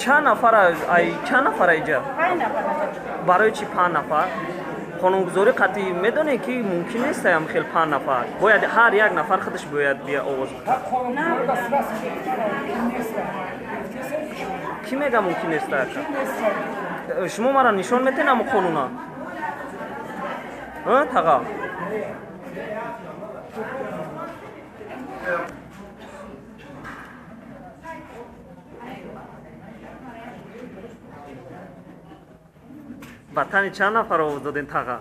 Чанд нафара, ай чанд нафара иҷа? Барои чӣ 5 нафар? Қонунгузорӣ қатъӣ медонед, ки мумкин нест ам хел 5 нафар. Бояд ҳар як нафар худаш бояд бия овоз кунад. Кӣ мега мумкин нест, ака? Шумо мара нишон метен ҳамун қонуна? Таға? Ба тани чанд нафар овоз доден, таға?